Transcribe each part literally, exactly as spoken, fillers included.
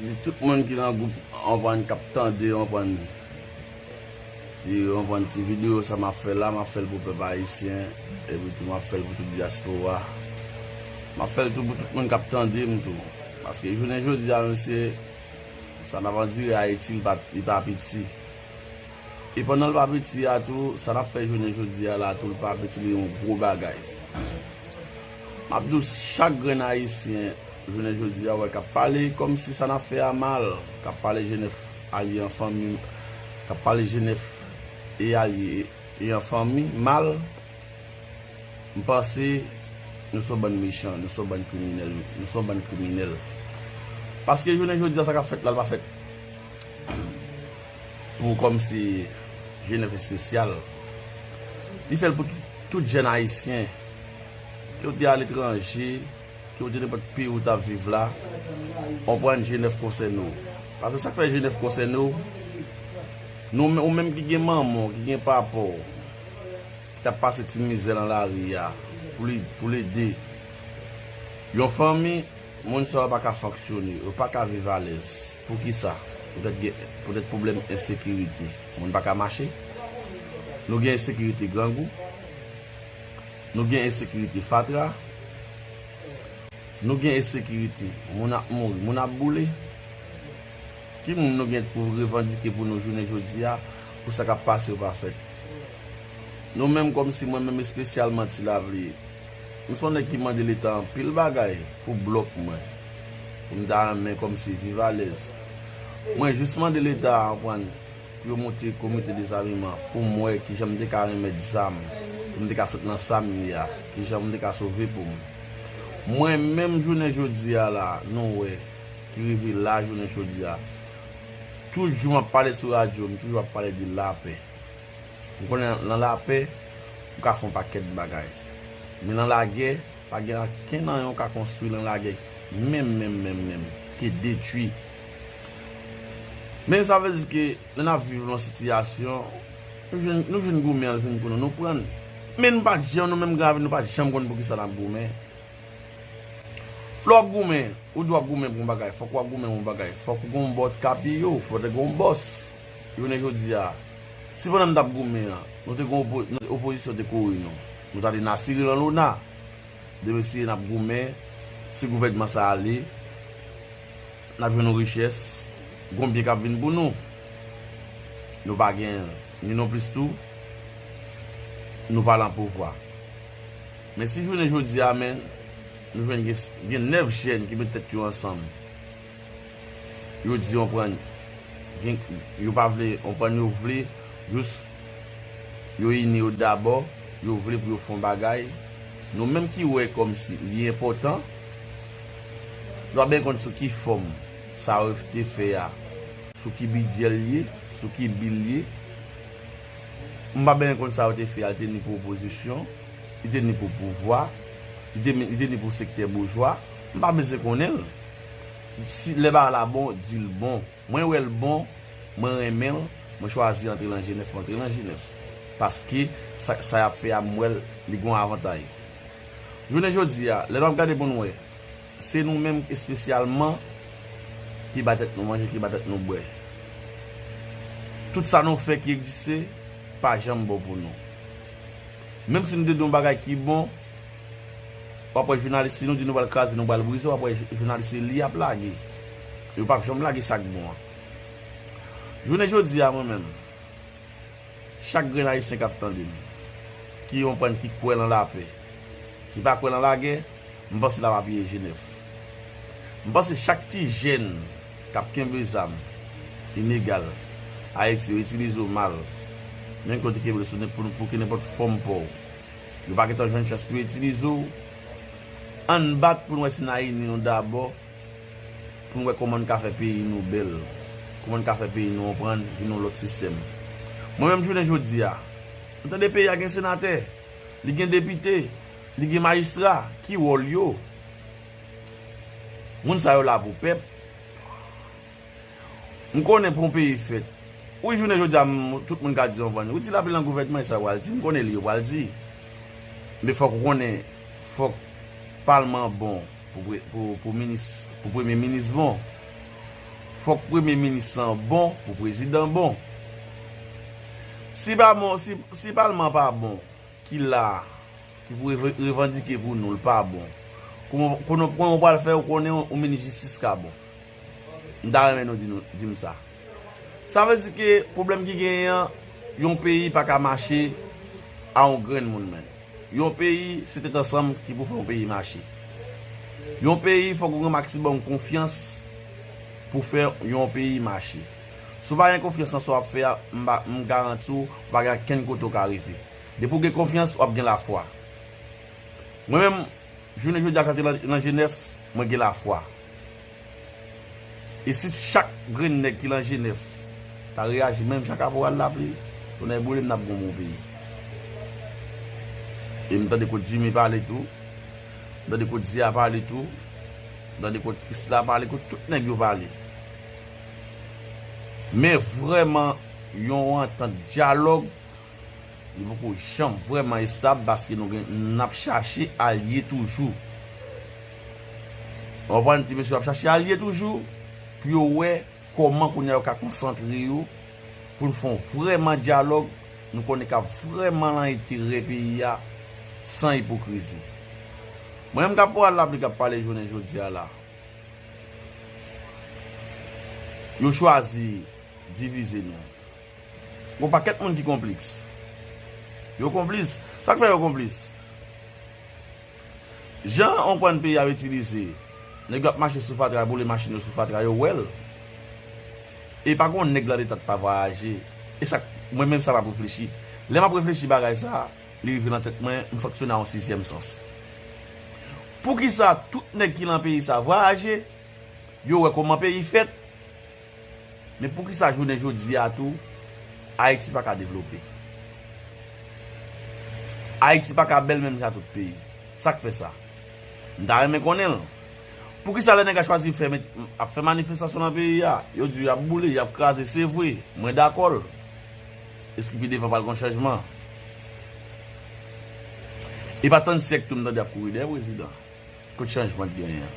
Di tout moun ki nan gwoup, w konprann, k ap tande, w konprann, ti, w konprann, ti videyo sa m ap fè la, m ap fè l pou pèp ayisyen, epi tou m ap fè l pou tout dyaspora. M ap fè l tou pou tout moun k ap tande m tou. Paske jounen jodi a, mesye, sa n ap andire Ayiti, li pa, li pa piti. E pandan l pa piti a tou, sa n ap fè jounen jodi a la tou, l pa piti, li yon gwo bagay. M ap di w, chak grenn ayisyen, jounen jodi a, wè, k ap pale kòmsi sa n ap fè a mal, k ap pale Jenèf alye an fanmi, k ap pale Jenèf e alye e an fanmi mal, m panse nou se yon bann mechan, nou se yon bann kriminèl, nou se yon bann kriminèl. Paske jounen jodi a, sa k ap fèt la, l pa fèt pou kòmsi Jenèf espesyal. Li fè l pou tout, tout jèn ayisyen, ke w te aletranje, ke w te nenpòt peyi w t ap viv la, w konprann, Jenèf konsène w. Paske sa k fè Jenèf konsène w, nou, ou menm ki gen manman w, ki gen papa w, ki t ap pase ti mizè nan lari a, pou li, pou l ede yon fanmi, moun sa yo pa ka fonksyone, yo pa ka viv alèz. Poukisa? Poutèt gen, poutèt pwoblèm ensekirite. Moun pa ka mache. Nou gen ensekirite grangou. Nou gen ensekirite fatra. Nou gen ensekirite. Moun ap mouri, moun ap boule. Ki moun nou gen pou revandike pou nou jounen jodi a, pou sa k ap pase yo pa fèt? Nou menm, kòmsi mwen menm espesyalman, Ti Lapli, m se yon nèg ki mande Leta anpil bagay pou blòk mwen, pou m ta renmen kòmsi viv alèz. Mwen jis mande Leta a, konprann, pou yo monte komite dezameman, pou m wè kijan m te ka remèt zam, pou m te ka sot nan sa m ye a, kijan m te ka sove po m. Mwen menm jounen jodi a la, nou wè, ki rive la jounen jodi a. Tout jou m ap pale sou radyo, m toujou ap pale de lapè. M konnen nan lapè, ou ka fè yon pakèt bagay. Men nan lagè, pa gen ankenn anyen ou ka konstwi nan lagè, menm, menm, menm, menm, ke detwi. Men sa vle di ke lè n ap viv yon sitiyasyon, nou jwenn, nou jwenn goumen an vin pou nou, nou pran l. Men nou pa t janm, nou menm gravin, nou pa t janm konn poukisa n ap goumen. Lè w ap goumen, ou di w ap goumen pou yon bagay, fòk w ap goumen pou yon bagay, fòk ou gen yon bò k ap piye w, fòk te gen yon bòs. Jounen jodi a, si pandan m t ap goumen an, nou te gen opo-, nou, opozisyon te kore nou, nou ta di n a siri lan lona. Demen si n ap goumen, si gouvènman sa ale, n ap jwenn yon richès, gon byen k ap vin pou nou. Nou pa gen ni non plis tou, nou pa lan pouvwa. Men si jounen jodi a, men, nou jwenn gen, gen nèf jèn ki met tèt yo ansanm, yo di, konprann, gen, yo pa vle, konprann, yo vle jis yo ini yo dabò, yo vle pou yo fè yon bagay. Nou menm ki wè kòmsi li enpòtan, nou pa byen konn sou ki fòm sa yo te fè a, sou ki bidjè l ye, sou ki bi l ye. M pa byen konn sa yo te fè a, li te ni pou opozisyon, li te ni pou pouvwa, li te, li te ni pou sektè boujwa. M pa bezwen konnen l. Si lè bagay la bon, di l bon. Mwen wè l bon, mwen renmen l, mwen chwazi antre lan Jenèf, mwen antre lan Jenèf. Paske sa, sa y ap fè a, m wè l, li gen yon avantay. Jounen jodi a, lè n ap gade pou n wè, se nou menm espesyalman ki ba tèt nou manje, ki ba tèt nou bwè. Tout sa nou fè ki egziste, pa janm bon pou nou. Menm si nou te di yon bagay ki bon, w ap wè jounalis, si nou di nou pral kraze, nou pral brize, w ap wè jou-, jounalis se li y ap lage. Yo p ap janm lage sa k bon an. Jounen jodi a, mwen menm, chak grenn ayisyen k ap tande m, ki konprann, ki kwè lan lapè, ki pa kwè lan lagè, m panse l ap apiye Jenèf. M panse chak ti jèn k ap kenbe zam ilegal Ayiti, yo itilize w mal, menm ke w te kenbe l sou nenp-, pou, pou ke nenpòt fòm pa w, yo pa gentan jwenn chans pou yo itilize w. Ann bat pou n wè si n a ini nou dabò, pou n wè kòman n ka fè peyi nou bèl, kòman n ka fè peyi nou konprann, vin yon lòt sistèm. Mwen menm jounen jodi a, m tande peyi a gen senatè, li gen depite, li gen majistra, ki wòl yo? Moun sa yo la pou pèp. M konnen pou yon peyi fèt. Wi, jounen jodi a, m, tout moun ka di yon vann. Wi, Ti Lapli lan gouvènman, e sa yo pral di. M konnen li yo pral di. Men fòk ou konnen, fòk palman bon pou pre-, pou, pou minis, pou premye minis bon. Fòk premye minis lan bon pou prezidan bon. Si pa bon, si, si palman pa bon, ki la, ki pou reve- revandike pou nou, l pa bon. Kòman, kòman, kòman w pral fè ou konnen yon, yon minis jistis ka bon? M ta renmen nou di, nou di m sa. Sa vle di ke pwoblèm ki genyen an, yon peyi pa ka mache a yon grenn moun menm. Yon peyi, se tèt ansanm ki pou fè yon peyi mache. Yon peyi, fòk ou gen maksimòm konfyans pou fè yon peyi mache. Si w pa gen konfyans nan sa w ap fè a, m pa- m garanti w, ou pa gen kenn kote w ka rive. Depi w gen konfyans, w ap gen lafwa. Mwen menm, jounen jodi a, kan te nan, nan Jenèf, mwen gen lafwa. E si chak grenn nèg ki nan Jenèf ta reyaji menm jan Kaporal Lapli, tonnè boule m, n ap gen yon bon peyi. E m tande kot Jimmy pale tou, m tande kot Zia pale tou, m tande kot Krisla pale, kot tout nèg yo pale. Men vrèman, yon antant dyalòg, li poko janm vrèman estab paske nou gen, n ap chache alye toujou. Ou konprann, ti mesye ap chache alye toujou pou yo wè kòman kounye a yo ka konsantre yo pou n fè yon vrèman dyalòg, nou konnen k ap vrèman nan enterè peyi a san ipokrizi. Mwen menm Kaporal Lapli k ap pale jounen jodi a la, yo chwazi divize nou. Gon pakèt moun ki konplis. Yo konplis. Sa k fè yo konplis? Jan yon kòn peyi ap itilize, nèg yo ap mache sou fatra, boule machin yo sou fatra, yo wè l. E pa gon nèg nan leta k pa vwayaje. E sa k- mwen menm sa m ap reflechi. Lè m ap reflechi bagay sa, li rive nan tèt mwen, m fonksyone a yon sizyèm sans. Poukisa tout nèg ki nan peyi sa vwayaje, yo wè kòman peyi fèt, men poukisa jounen jodi a tou, Ayiti pa ka devlope? Ayiti pa ka bèl menm jan tout peyi. Sa k fè sa? M ta renmen konnen l. Poukisa lè nèg la chwazi fè met- ap fè manifestasyon nan peyi a, yo di y ap boule, y ap kraze, se vre, mwen dakò l. Èske pi devan pral gon chanjman? E pa tann syèk tou m tande y ap kouri dèyè prezidan. Kot chanjman t genyen an?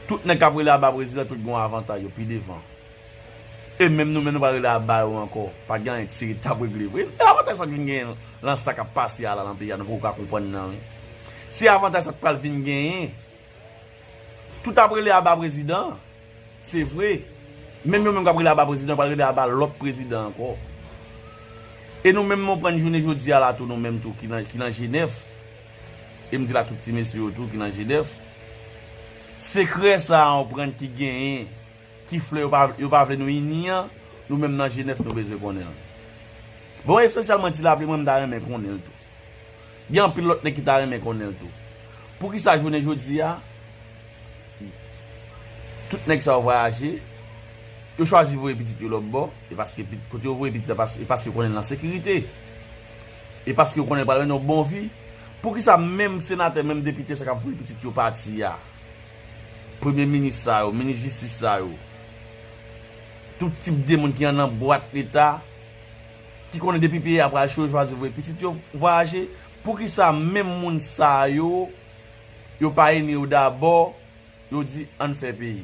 Tout nèg k ap rele aba prezidan, tout gen yon avantaj yo pi devan. E menm nou menm nou pral rele aba yo ankò. Pa gen anyen ki serye t ap regle vre. E avantaj sa k vin genyen lan sa k ap pase a la nan peyi a, nou poko ka konprann nan, wi. Se avantaj sa k pral vin genyen. Tout ap rele aba prezidan, se vre. Menm yo menm k ap rele aba prezidan, pral rele aba lòt prezidan ankò. E nou menm, nou pran jounen jodi a la tou, nou menm tou ki nan, ki nan Jenèf, e m di l a tout ti mesye yo tou ki nan Jenèf, sekrè sa a, ou pran ki genyen, ki flè yo pa, yo pa vle nou ini an, nou menm nan Jenèf, nou bezwen konnen l. Bon, espesyalman Ti Lapli, mwen, m ta renmen konnen l tou. Gen anpil lòt nèg ki ta renmen konnen l tou. Poukisa jounen jodi a, tout nèg sa yo vwayaje, yo chwazi voye pitit yo lòt bò, e paske pit- kote yo voye pitit la, pas- e paske yo konnen l nan sekirite. E paske yo konnen l pral mennen yon bon vi. Poukisa menm senatè, menm depite sa k ap voye pitit yo pati a, premye minis sa yo, minis jistis sa yo, tout tip de moun ki anndan bwat leta, ki konnen depi peyi a pral cho, yo chwazi voye pitit yo vwayaje? Poukisa menm moun sa yo, yo pa ini yo dabò, yo di, "Ann fè peyi"?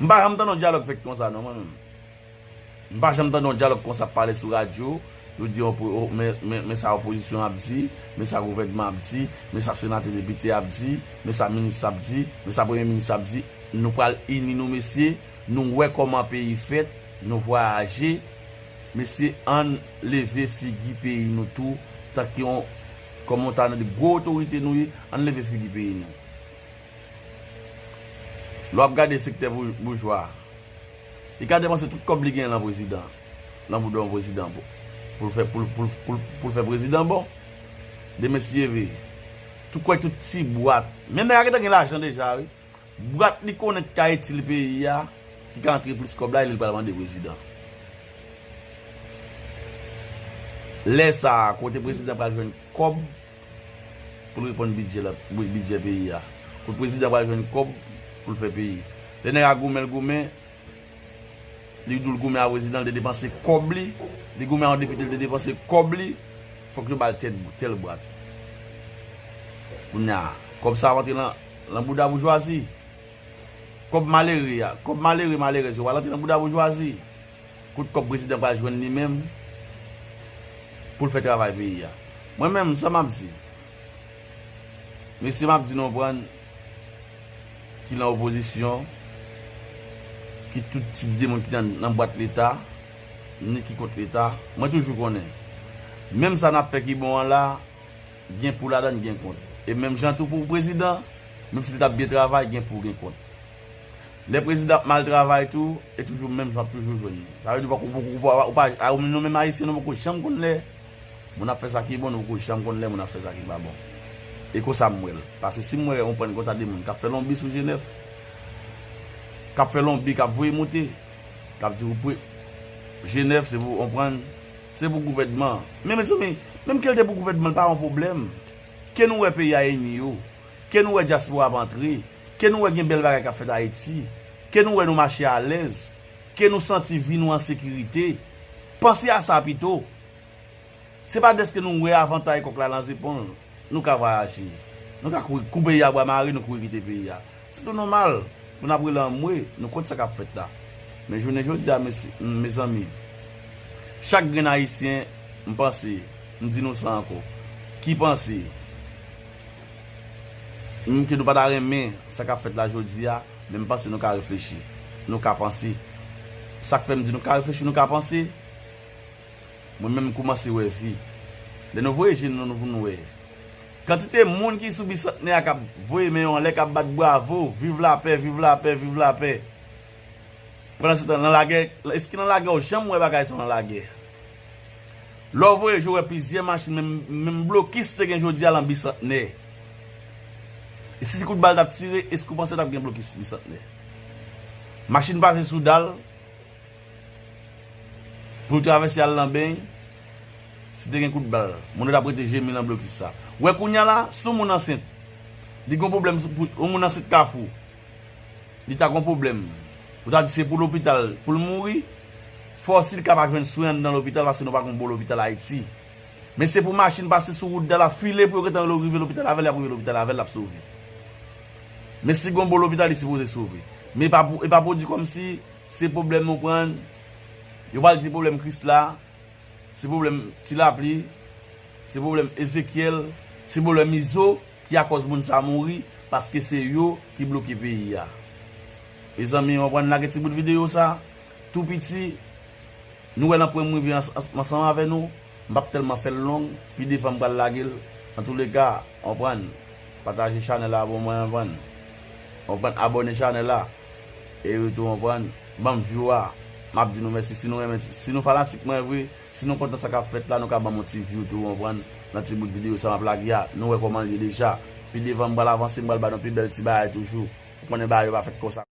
M pa janm tande yon dyalòg fèt konsa, non, mwen menm. M pa janm tande yon dyalòg konsa ap pale sou radyo. Yo di, opo- o- men, men, men sa opozisyon ap di, men sa gouvènman ap di, men sa senatè depite ap di, men sa minis ap di, men sa premye minis ap di. Nou pral ini nou, mesye. Nou wè kòman peyi fèt, nou vwayaje. Mesye, ann leve figi peyi nou tou, tanke yon, kòm yon ta nan de gwo otorite nou ye, ann leve figi peyi nou. Lè w ap gade sektè bou- boujwa a, li ka depanse tout kòb li genyen lan prezidan, lan bouda yon prezidan pou, pou l fè, pou l, pou l, pou l, pou l fè prezidan bon. Demen si Dye vle, tou kwè tout ti bwat. Men nèg la gentan gen lajan deja, wi. Bwat li konnen ki ka itil peyi a, ki ka antre plis kòb la, e li l pral mande prezidan. Lè sa a, kote prezidan pral jwenn kòb pou l reponn bidjè la, bidjè peyi a? Kote prezidan pral jwenn kòb pou l fè peyi? Lè nèg la goumen, l goumen, li di w l goumen a prezidan, l te depanse kòb li, li goumen a yon depite, l te depanse kòb li, fòk yo ba l tèl, tèl bwat. Kounye a, kòb sa ap antre lan, lan bouda boujwazi. Kòb malere a, kòb malere, malerèz yo pral antre nan bouda boujwazi. Kout kòb prezidan pral jwenn li menm pou l fè travay peyi a. Mwen menm, sa m ap di, mesye, m ap di nou konprann, ki nan opozisyon, ki tout tip de moun ki nan, nan bwat Leta, ni ki kont Leta, mwen toujou konnen. Menm sa n ap fè ki bon an la, gen pou ladan, gen kont. E menm jan tou pou prezidan, menm si li t ap byen travay, gen pou, gen kont. Lè prezidan ap mal travay tou, e toujou menm jan w ap toujou jwenn li. Sa vle di, ou pa, ou pa, ou pa, ou pa, a, nou menm Ayisyen, nou poko janm konn lè moun ap fè sa ki bon, nou poko janm konn lè moun ap fè sa ki pa bon. E konsa m wè l. Paske si m wè yon prann konsa de moun k ap fè lonbi sou G nèf, k ap fè lonbi, k ap voye moute, k ap di ou pre-, G nèf se pou, konprann, se pou gouvènman. Men, mezanmi, menm ke l te pou gouvènman, l pa yon pwoblèm. Ke nou wè peyi a ini yo. Ke nou wè dyaspora ap antre. Ke nou wè gen bèl bagay k ap fèt Ayiti. Ke nou wè nou mache alèz. Ke nou santi vi nou an sekirite. Panse a sa pito. Se pa dèske nou wè avantay kòk la nan zepòl, nou ka vwayaje. Nou ka kouri, kou peyi a bwa mare, nou kouri kite peyi a. Se tou nòmal pou n ap rele anmwe, nou kont sa k ap fèt la. Men jounen jodi a, mes-, mezanmi, chak grenn Ayisyen, m panse, m di nou sa ankò, ki panse, menm ke nou pa ta renmen sa k ap fèt la jodi a, men m panse nou ka reflechi, nou ka panse. Sa k fè m di nou ka reflechi, nou ka panse, mwen menm m koumanse wè vi. Lè nou voye je nou, nou pou nou wè. Kantite moun ki sou Bisantnè a k ap voye men yo anlè, k ap bat bravo, viv lapè, viv lapè, viv lapè. Pandansetan, nan lagè, èske nan lagè w janm wè bagay sa nan lagè? Lè w voye je w wè plizyè machin, menm, menm blokis te gen jodi a lan Bisantnè. E si se kout bal t ap tire, èske w panse t ap gen blokis Bisantnè? Machin pase sou dal, pou l travèse al nan beny, si te gen kout bal, moun yo t ap rete jemi nan blokis sa. Wè kounye a la, si yon moun ansent, li gen pwoblèm, si pou yon moun ansent Kafou, li ta gen pwoblèm, ou ta di se pou lopital, pou l mouri, fò si l ka pa jwenn swen anndan lopital, paske nou pa gen bon lopital Ayiti. Men se pou machin pase sou wout dal la, file pou yo gentan rive lopital avè l, y ap rive lopital avè l, l ap sove. Men si gen bon lopital, li sipoze sove. Men e pa pou, e pa pwodui kòmsi se pwoblèm nou pran, yo pral di pwoblèm Krisla, se pwoblèm Ti Lapli, se pwoblèm Ezekyèl, se pwoblèm Izo ki akòz moun sa mouri, paske se yo ki bloke peyi a. Mezanmi, w konprann, lage ti bout videyo sa, tou piti, nou wè nan pwen m rive ans-, ans-, ansanm avè nou, m p ap tèlman fè l long, pi devan m pral lage l. Antouleka, w konprann, pataje chanèl la pou mwen, w konprann. W konprann, abòne chanèl la. E wi tou, w konprann, ban m view a. M ap di nou mèsi si nou renmen, si nou fanatik mwen vre, si nou kontan sa k ap fèt la, nou ka ban m yon ti view tou, w konprann, nan ti bout videyo sa m ap lage a. Nou wè kòman l ye deja. Pi devan m pral avanse, m pral ba nou pi bèl ti bagay toujou. Ou konnen bagay yo pa fèt konsa.